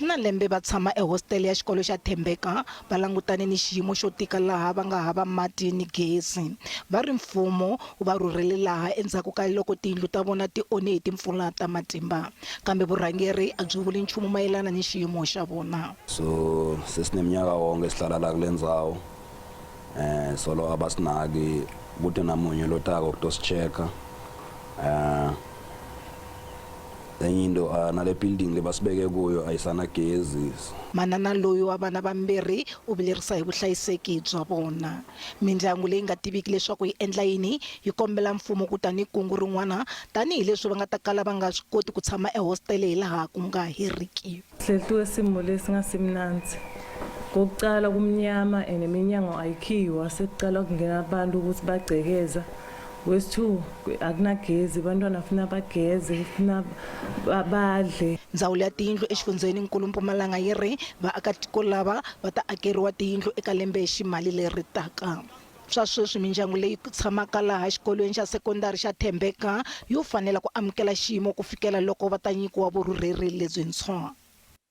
Swi na lembe va tshama ehositele ya xikolo xa Thembeka va langutane ni xiyimo xo tika laha va nga hava mati ni gezi. Va ri mfumo wu va rhurhele laha endzhaku ka loko tiyindlu ta vona ti onhe hi timpfula ta matimba. Kambe vurhangeri a byi vuli nchumu mayelana ni xiyimo xa vona. So sesineminyaka wonke sihlala la kule ndzawo eh solo abasinaki kute namunye lotako kutosicheka eh enye into ah, nale building le basibeke kuyo ayisanagezi. Manana loyi wa vana vambirhi u vilerisa hi vuhlayiseki bya vona. Mindyangu leyi nga tiviki leswaku yi endla yini yi kombela mfumo ku ta ni kungu rin'wana tanihi leswi va nga ta kala va nga swi koti ku tshama ehositele hilaha ku nga heriki. Sihleli kwesimo lesingasimnandzi. Kokucala kumnyama and iminyango ayikhiyiwa sekucala kungena abantu ukuthi bagcekeza. Kwesi-two akunagezi abantwana funa bageze funa badle. Ndzawulo ya tiyindlu exifundzheninkulu Mpumalanga yi ri vaakatiko lava va ta akeriwa tiyindlu eka lembe ximali leri taka. Swa sweswi mindyangu leyi tshamaka laha xikolweni xa sekondari xa Thembeka yo fanela ku amukela xiyimo ku fikela loko va ta nyikiwa vurhurheri lebyintshwa.